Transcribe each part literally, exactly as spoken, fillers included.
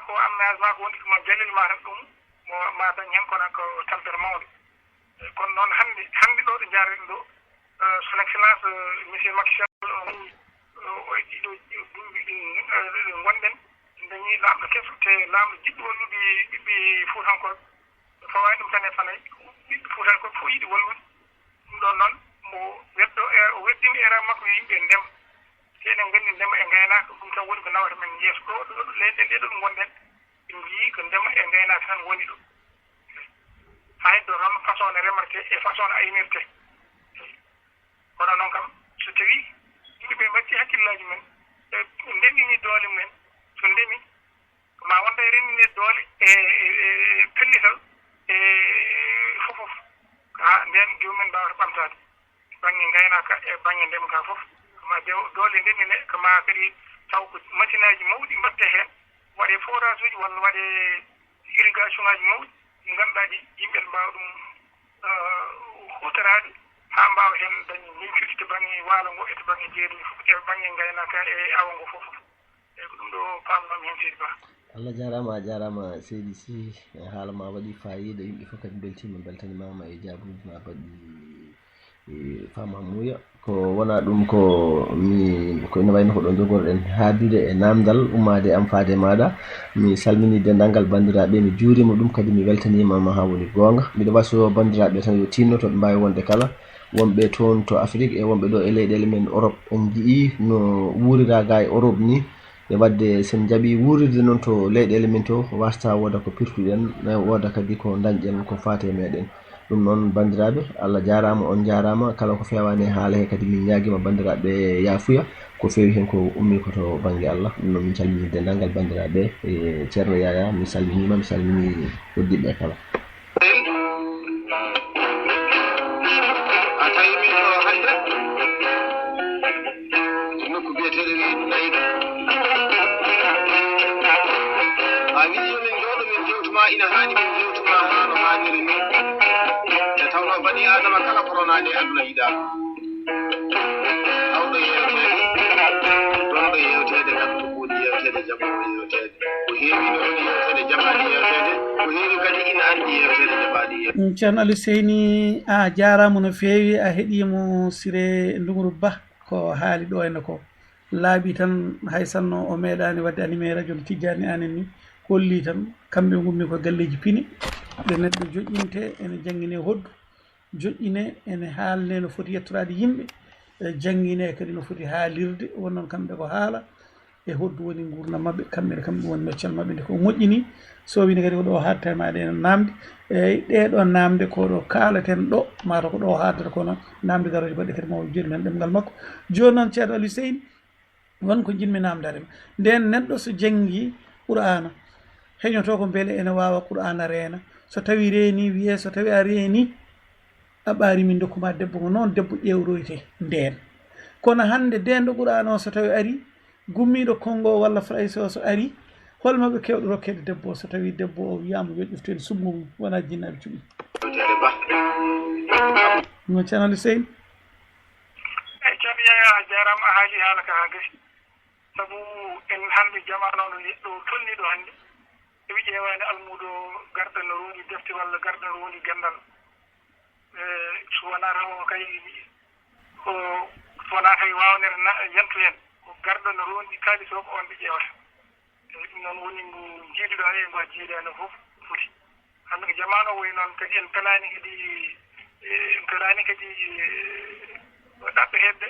Ko am naas maa ko woni ko ma jalil maa tan ɗum mo ma dañ heen kono ko tampere mawɗo. Kono noon hannde hannde ɗo ɗo njaarɗen ɗo, son excellence monsieur Macky Sall o dañi o e ɗiɗo duuɓi ɗi ngonɗen dañi laamɗo keso te laamɗo jiɗɗo wallude ɓiɓɓe fuutankooɓe. Fawaani ɗum tan e fanay ɓiɓɓe fuutankooɓe fof yiɗi wallude. Ɗum ɗon noon mo weddo e o weddini era makko yo yimɓe ndema. Te eɗen nganndi ndema e ngaynaaka ɗum tan woni ko nawata men yeeso ɗo ɗo leyɗe ɗe ɗo ngonɗen. Ɓe njiyii ko ndema e ngaynaaka tan woni ɗo. Hay ɗo tan façon no remirtee e façon no aynirtee. Kono noon kam so tawii yimɓe ɓe mbaɗti hakkillaaji men ɓe ndendini doole men so ndemi ma wonda e renndinde doole e pellital e fof fof. Ha ndeen joomum en mbaawata ɓamtaade bannge ngaynaaka e bannge ndemka fof. Ma doole ndennine kama kadi taw ko masinaaji mawɗi mbaɗte heen waɗe forage uji walla waɗe irrigation ngaji mawɗi ɗi ngannduɗaa ɗi yimɓe ne mbaawa ɗum huutoraade haa mbaawa heen dañde njeñcudi to bannge waalo ngo e to bannge jeeɗu fof e bannge ngaynaaka e awo ngo fof fof. Eyi ko ɗum ɗo pamnoomi heen seydi ba. Allah jaaraama a jaaraama seydi si e haala ma waɗi faayiida yimɓe fof kadi mbeltiima mbeltanimaama e jaabuuji ma baɗɗi. Fama muuya ko wona ɗum ko mi ko ina wayno ko ɗo jogorɗen haadude e namdal ummaade am faade maaɗa. Mi salmini denndaangal banndiraaɓe mi juurima ɗum kadi mi weltaniima ma haa woni goonga. Mbiɗo waso banndiraaɓe tan yo tinno to ɓe mbaawi wonde kala wonɓe toon to Afrik e wonɓe ɗo e leyɗeele men Europe en njiyii no wuurira ga e Europe ni. E waɗde so en njaɓii wuurirde noon to leyɗeele men to wasata wooda ko pirtuɗen wooda kadi ko dañɗen ko faati e meɗen. Ɗum noon banndiraaɓe Allah jaaraama on njaaraama kala ko feewaani e haala he kadi min ñaagiima banndiraaɓe yaafuya ko feewi heen ko ummii ko to bannge Allah. Ɗum noon min calminii denndaangal banndiraaɓe e Ceerno Yaya mi salminiima mi salminii udditɓe kala. A wiyi yo min njooɗo min njewtuma ina haani min njewtuma haa no haaniri ni. Nde tawnoo banii Aadama kala ko ronaade e aduna yiɗaa. Tawɗo yeewteede, donɗo yeewteede kam ko ɓuri yeewteede jaɓoowo yeewteede. Ko heewi no woni yeewteede jaɓaani yeewteede, ko heewi kadi ina anndi yeewteede jaɓaani yeewteede. Ceerno Aliou Seyni a jaaraama no feewi a heɗiimo Siree Ndunguru Bah. Ko haali ɗo ene ko laaɓi tan hay sanno o meeɗaani waɗde animé radio no tijjaani anen ni holli tan kamɓe ngummi ko galleeji pine ɗe neɗɗo joƴƴinte ene janngine hoddu joƴƴine ene haalne no foti yettoraade yimɓe e janngine kadi no foti haalirde won noon kamɓe ko haala e hoddu woni nguurndam maɓɓe kamɓe ne kam ɗum woni meccal maɓɓe nde ko moƴƴini so wini kadi ko ɗo haatta e maɗa ene namde eyyi ɗeɗo namde koɗo kalaten ɗo mataw ko ɗo haaddata kono namde garoje goɗɗe kadi mo joni men ɗemgal makko joni noon ceerno Aliou Seyni won ko jinmi namdade ma nden neɗɗo so janngi qur'ana heñoto ko beele ene wawa qur'ana reena so tawi reeni wiye so tawi a reeni a ɓaari min dokkuma debbo ko noon debbo ƴeewroyte ndeen kono hannde deenɗo qur'ana o so tawi ari gummiiɗo Konngo walla Farayse o so arii, hol ma ɓe keewɗo rokkeede debbo o so tawii debbo o wiyaama yo ƴeftu heen suɓngo mum, wonaa jinnaaɓe cuɓii? Mo Ceerno Aliou Seyni. Eey, Ceerno Yaya, a jaaraama, a haalii haala ka haa gasi. Sabu en hannde jamaanu o no ɗo tolnii ɗo hannde, so wi ƴeewaani almuudo garɗo no roondi defte walla garɗo no roondi ganndal. So wonaa tan o kay ko so wonaa kay waawnere yantu heen ko garɗo no roondi kaalis o ko oon ɓe ƴeewata eyi ɗum noon woni ngu jiiduɗo e ngu a jiidaano fof foti hannde ko jamaanu o woyi noon kadi en pelaani kadi en pelaani kadi ɗaɓɓe heɓde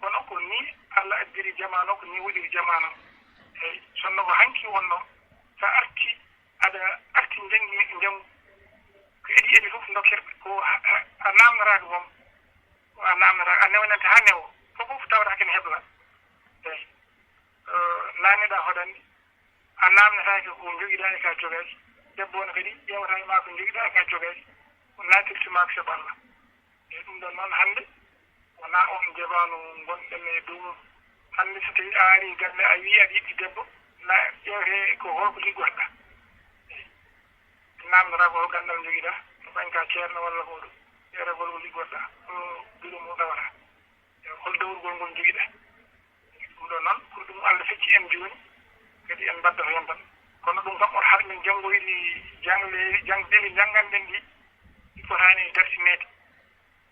kono ko ni Allah addiri jamaanu o ko ni woɗiri jamaanu o eyi sonno ko hanki wonnoo so arti aɗa arti njanngi njanngu ko edi edi fof dokkirɗe ko a namnoraaka boom ko a namnoraaka a newnante haa newo fof fof tawata kene hebla eyi naneɗa hoɗande a namnataake ko jogiɗa e ka jogaki debbo on kadi ƴewata e ma ko jogiɗa e ka jogaki ko natirti ma ko sabu Allah eyi ɗum ɗon noon hannde wonaa oon jamaanu ngon-ɗen e dow mum. Hannde so tawii a arii galle a wii aɗa yiɗi debbo, na ƴeewtee ko hol ko liggorɗaa. Eey. Naamndoraa ko hol ganndal njogiɗaa, ko ɓaŋkaa ceerno walla ko ɗum, ƴeewtee ko hol ko liggorɗaa, hol biro mo tawataa, e hol dawrugol ngol njogiɗaa. Ɗum ɗoo noon, ko ɗum Allah fecci en jooni, kadi en mbaddata heen tan. Kono ɗum kam, oto haɗ min janngoyde jaŋle, jaŋdeeli njannganɗen ɗi, ɗi potaani darsineede.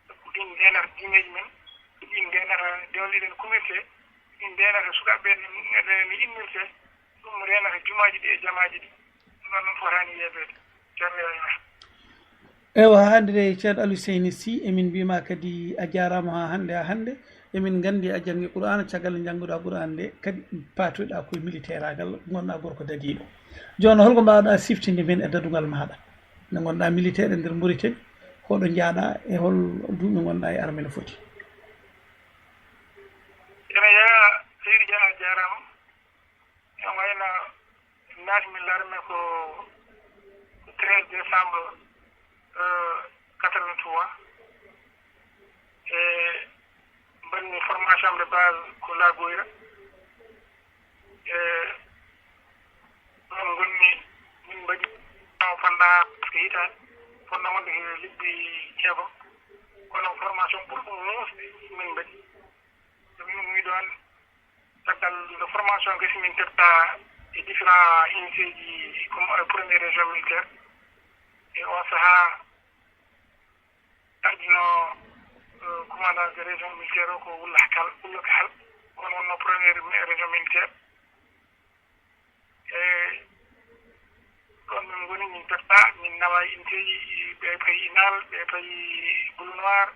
Sabu ɗin ndeenata diineeji men, ɗin ndeenata dewle ɗen kumirtee, ɗin ndeenata sukaaɓe ɓe no, no, no innirtee, ɗum reenata jumaaji ɗi e jamaaji ɗi. Ɗum noon, ɗum fotaani yeebeede. Ceerno Yaya. Ewa, haa hannde de, Ceerno Aliou Seyni Sy, emin mbiy ma kadi a jaaraama haa hannde, haa hannde. Emin nganndi a janngi Qur'aana, caggal nde njannguɗaa Qur'aana nde, kadi paatoyɗaa ko e militeeraagal, ngonɗaa gorko dadiiɗo. Jooni, holko mbaawɗaa siftinde min e daɗungal maaɗa? Nde ngonɗaa militeer e nder Mauritanie, hoɗo njaaɗaa e hol duuɓi ngonɗaa e armée no foti? Ene yeeya, seydi Dia, a jaaraama. Ene wayno naatmi l'armée ko treize décembre, euh, quatre-vingt-trois. E mbaɗmi formation de base ko Lagoyra. E ɗon ngonmi, min mbaɗi taw fanda presque hitaande, fonna wonde ko lebbi jeegom. Kono formation ɓurɗo muusde min mbaɗi. So min ummi ɗon, caggal nde formation gasi, min tefta e différents unités ji, comme, euh, première région militaire. E on sahaa, ardino, euh, commandant de région militaire o ko Wulla Kal, Wulla Kal, on wonno première mi-, région militaire. E ɗon min ngoni, min tefta, min nawa e unité ji, ɓe payi Inal, ɓe payi Boule Noir,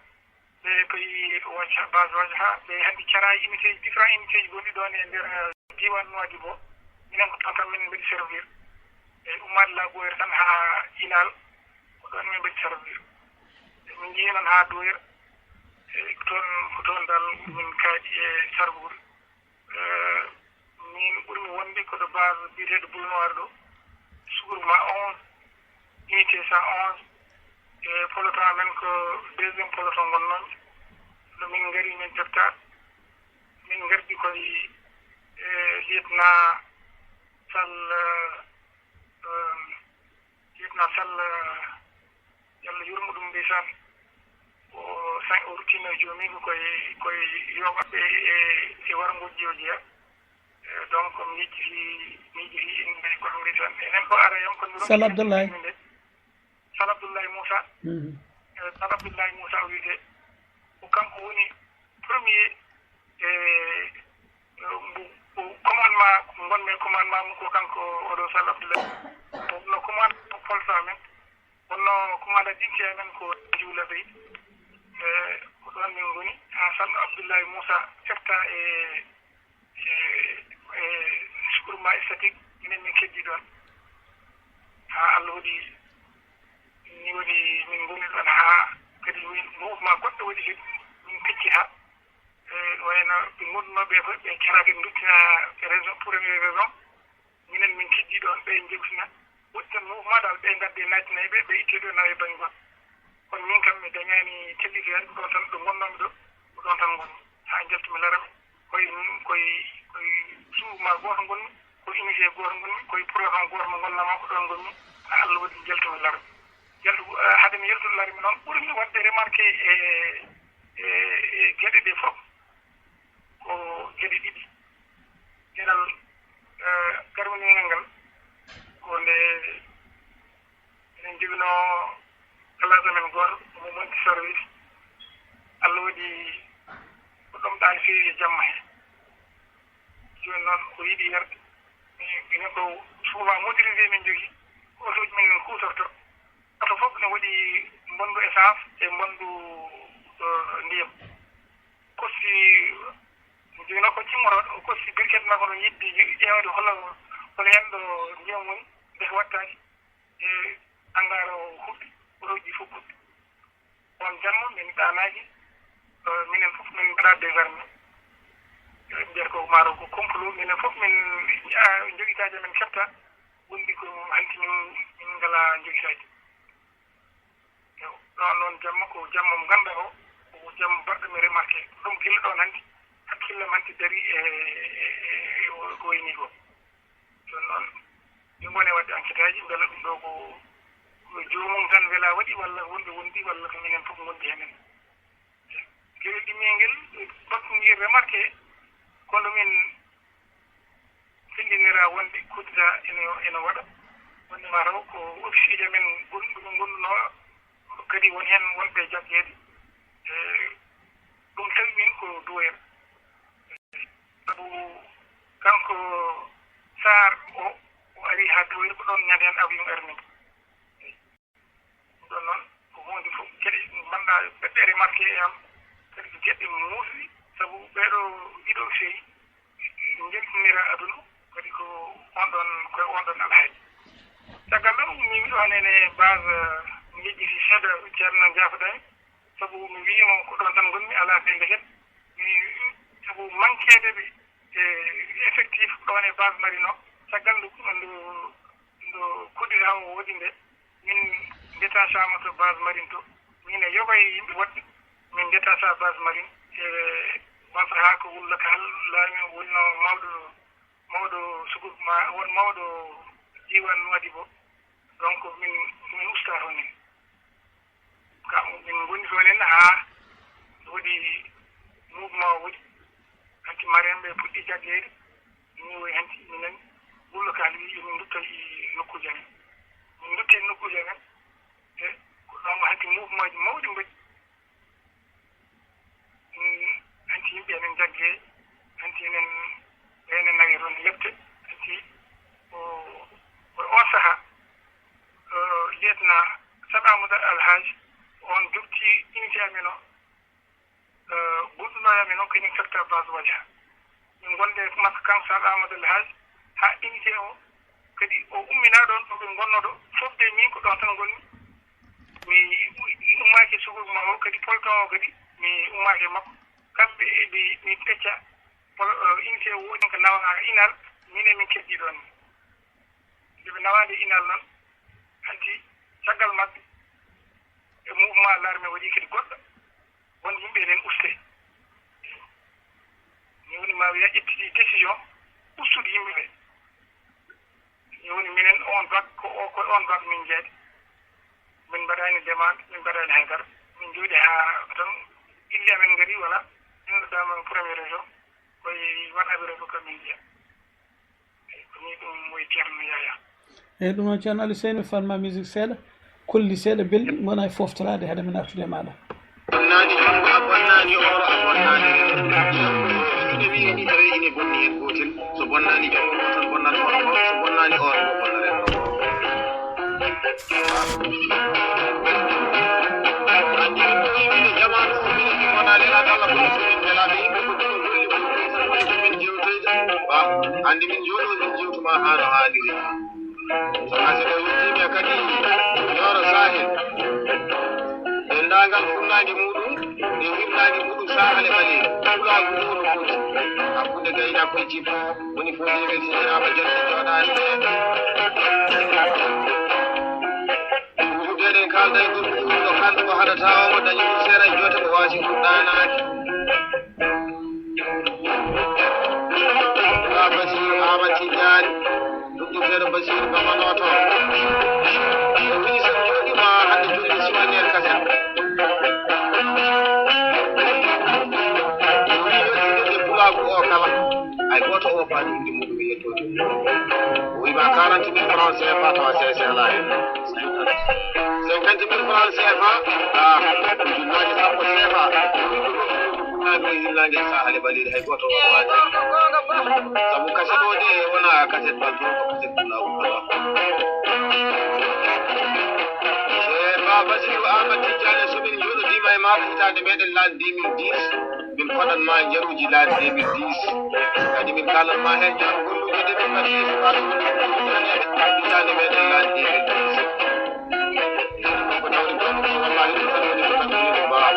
ɓe payi Wajha, base Wajha, ɓe hannde cara e unité ji, différents unité ji gonɗi ɗon e nder, eh, diiwaan Nouadhibou. Minen ko toon tan min mbaɗi servir. E ummaade Lagoyra tan haa Inal, ko ɗon min mbaɗi servir. E min njehi noon haa Doyra, e toon, ko toon dal min kaaɗi e sarbude. Eh, min ɓurmi wonde ko ɗo base biyeteeɗo Boule Noir ɗo, sukur ma onze, unité cent onze, e peloton amen ko deuxième peloton ngonnoomi. Ɗo min ngari, min tefta, min ngardi koye, eh, lieutenant Sall, eh, Seydina Sall, Yalla yurmo ɗum, ndeysaan. O sa-, o ruttino e joomii ko koye, koye yooɓaɓe e, e warngo jiyo jeya. Eh, donc, mi yejjiti, mi yejjiti innde ko ɗum, ndeysaan. Enen ko ara yam ko mi Sall Abdoulaye. Sall Abdoulaye Moussa. Mhm. Eh, Sall Abdoulaye Moussa o wiyetee. Ko kanko woni premier, eh, mbo, mbo commandement, ngonmi e commandement mum ko kanko oɗo Sall Abdoulaye. O wonno commandant polsa men. Wonno commandant unité amen ko Djibril Bey. Eh, ko ɗon min ngoni. Haa Sall Abdoulaye Moussa ƴetta e, e, e Sukurma Estatique, minen min keddi ɗon. Haa Allah waɗi, ni waɗi min ngoni ɗon haa kadi min mouvement goɗɗo waɗi kadi min pecci haa, e, no wayno ɓe ngonduno ɓe fof, ɓe cara kadi duttina région, première région. Minen min keddi ɗon, ɓe jewtina. Woɗɗi tan mouvement dal, ɓe ngadde nattinay ɓe, ɓe itte ɗo nawe baŋ gol. Kono min kam mi dañaani telliti hen, ko ɗon tan ɗo ngonnoomi ɗo, ko ɗon tan ngonmi. Haa njaltumi laram, koye, koye, koye suudu ma gooto ngonmi, ko unité gooto ngonmi, koye peloton gooto mo ngonnoomi, ko ɗon ngonmi. Haa Allah waɗi njaltumi laram. Yaltu, eh, hade mi yaltude laram mi noon, ɓurmi waɗde remarqué e, e, e geɗe ɗe fof. Ko geɗe ɗiɗi. Geɗal, eh, garwaniingal ngal, ko nde eɗen njoginoo classe amen gooto, omo monti service. Allah waɗi ko ɗomɗaani feewi e jamma he. Jooni noon, o yiɗi yarde. Mi, minen ko souvent motorisé min njogii, otooji min kuutorto. Oto fof ne waɗi mbonndu essence e mbonndu, eh, ndiyam. Kosti, jooni ko cimmorooɗo, o kosti briquet makko no yiɗde ƴeewde holla ko heen ɗo ndiyam woni, nde wattaani e angaar o huɓɓi, otooji fof kuɓɓi. On jamma min ɗaanaaki, eh, minen fof min mbaɗa désarmé. Eh, mbiyata ko maaro ko complot, minen fof min, ah, njogitaaji amen kefta, wondi ko hanti min, min ngalaa njogitaaji. Ɗon, ɗon jamma ko jamma mo ngannduɗaa o, ko jamma baɗɗo mi remarqué. Ɗum gila ɗon hanti, hakkille am hanti dari e, e, e, e ko wayni ko. Jooni noon, min ngoni waɗde enquête aji, mbela ɗum ɗo ko, ko joomum tan wela waɗi, walla wonɓe wondi, walla ko minen fof ngondi heen. Gila ɗimmi ngel, baɗɗum ngel remarqué, kono min Felliniraa wonde coup d'État ene, ene waɗa, wonde mataw ko officier ji amen gonɗo, ɓe ngondunoo, kadi won heen wonɓe jaggeede. E ɗum tawi min ko Douer. Sabu kanko Sarr o, o ari haa Douer ko ɗoon ñande heen avion armi. Ɗum ɗoon noon ko huunde fof geɗe mbanɗa ɓeɗɗe remarqué e am, kadi ko geɗe muusɗe, sabu ɓeeɗo ɗiɗo feewi njeltinira aduna, kadi ko on ɗoon, ko e on ɗoon alhaali. Caggal ɗum, mi miɗo hannde ene base, eh, ngejjiti seeɗa, Ceerno, njaafoɗaa mi, sabu mi wiima ko ɗoon tan ngonmi, alaa ɓe ndeket. Mi, sabu manqueede ɓe e effectif ɗoon e base Marino, caggal ndu, ndu, ndu kuddita o waɗi nde, min détachama to base Marine to. Min e yoga e yimɓe woɗɓe, min détacha base Marine. E on sahaa ko wullaka hal laami o wonno mawɗo, mawɗo sukuk ma, won mawɗo diiwaan Nouadhibou. Donc min, min usta toon en. Ka min ngoni toon en haa waɗi mouvement o waɗi. Hanti Marien ɓe puɗɗi jaggeede. Min o hanti minen gullo ka wi min ndutto e nokkuuji amen. Min ndutti e nokkuuji amen. E ko ɗoon hanti mouvement ji mawɗi mbaɗi. Mm, hanti yimɓe enen jagge, hanti enen ene nawi toon lepte, hanti o, o on sahaa, o lieutenant Saɗa Amadou Alhaji, on jofti unité amen o, eh, gonɗuno e amen o, kañum firta base Waja. Min ngonde e makko kanko Saɗa Amadou Alhaji, haa unité o, kadi o umminaa ɗoon ɗo ɓe ngonnoo ɗo, fof de min ko ɗoon tan ngonmi. Mi ummaaki e sukuk ma o, kadi polton o kadi, mi ummaaki e makko. Kamɓe eɓe mi pecca, pol-, eh, unité o woni ko nawa Inal, min e min keddi ɗoon. Nde ɓe nawaade Inal noon, hanti caggal maɓɓe, e mouvement l'armée waɗi kadi goɗɗo, won yimɓe enen uste. Ni woni ma wiya ƴetti décision ustude yimɓe ɓe. Ni woni minen on vague, ko o, ko on vague min jeeyde. Min mbaɗaani demande, min mbaɗaani hay dara. Min njooɗi haa tan ille amen ngari, wala min noddaama premier région, koye wanaɓe réseau kam min njiya. Eyi, ko nii ɗum wayi Ceerno Yaya. Eyi, ɗum noon Ceerno Aliou Seyni, falma musique seeɗa, kolli seeɗa, belɗi, ngonaa e fooftoraade hade men artude e maaɗa. Bonnaani junngo, a bonnaani ooro, a bonnaani reedo. Ine wiyi ni tawi ine bonni heen gootel. So bonnaani junngo ngoo tan bonnat hoore ngoo, so bonnaani ooro ngoo bonna reedo ngoo. Anndi min ko wiide jamaanu o, minen min ngonaa nelaaɓe Allah, kono so min nelaaɓe yimɓe, ko ɗum golli ko ɗum tan woni ko min jewtoyta. Ba, anndi min jooɗo min jewtuma haa no haaniri. So hasi ko yettiima kadi Nioro Sahel, denndaangal funnaange muuɗum e hirnaange muuɗum Sahale Ɓaleeri, pulaagu muuɗum foti hakkunde gaynaaku e jibbo. Woni fof yeewete iraama jonde jooɗaani ɓe. Ɗum ɗeɗen kaalda e ɗum, ɗum ɗo kaalda ko haɗata o, mo dañi ɗum seeɗa e joote, mo waasi ɗum ɗaanaaki. Ba Basiiru Aamad Tijjaani, ɗum ɗum seeɗa Basiiru Bamanoto. O wii so jooɗi ma hannde julde siwaneer kasen. O wii yettude pulaagu o kala. Hay gooto o faani innde muɗum e yettoode. O wii ma quarante mille francs C F A tawa C C alaa heen. Cinquante mille francs C F A, ah, ujunnaaje sappo C F A. O wii ko ɗum ko funnaange e hirnaange e Sahale Ɓaleeri, hay gooto o faani. Sabu kaset o de wonaa kaset banto, ko kaset pulaagu kala. Eh, Ba Basiiru Aamad Tijjaani, so min njooɗodiima e maaɗa hitaande meɗen laabi deux mille dix. Min fadan ma njaruuji laabi deux mille dix. Kadi min kaalan ma heen ñaam golluuje ɗe min mbaɗi e suɓaaɓe wonɓe Mauritanie ɓe tawi hitaande meɗen laabi deux mille dix. Ko tawde ko ɗum ko wallahi ɗum tan woni ko tan woni ko mbaaw.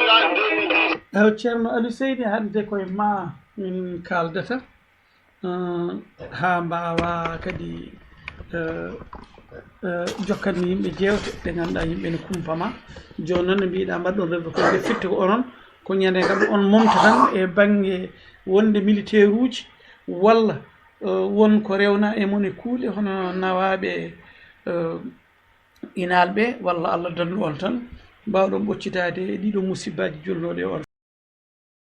Laabi deux mille dix. Ewa, Ceerno Aliou Seydi, hannde ko e ma min kaaldata. Eh, haa mbaawa kadi, eh, eh, jokkande yimɓe jeewte ɗe ngannduɗaa yimɓe ne kumpa ma. Jooni noon no mbiɗa mbaɗɗon rewde ko nde fitte ko onon, ko ñande kam on momta tan e bannge wonde militaire uji walla, eh, won ko rewna e mon e kuule hono nawaaɓe, eh, Inal ɓe, walla Allah dandu on tan, Mbaawɗon ɓoccitaade e ɗiɗo musibbaaji jolnooɗi e oon.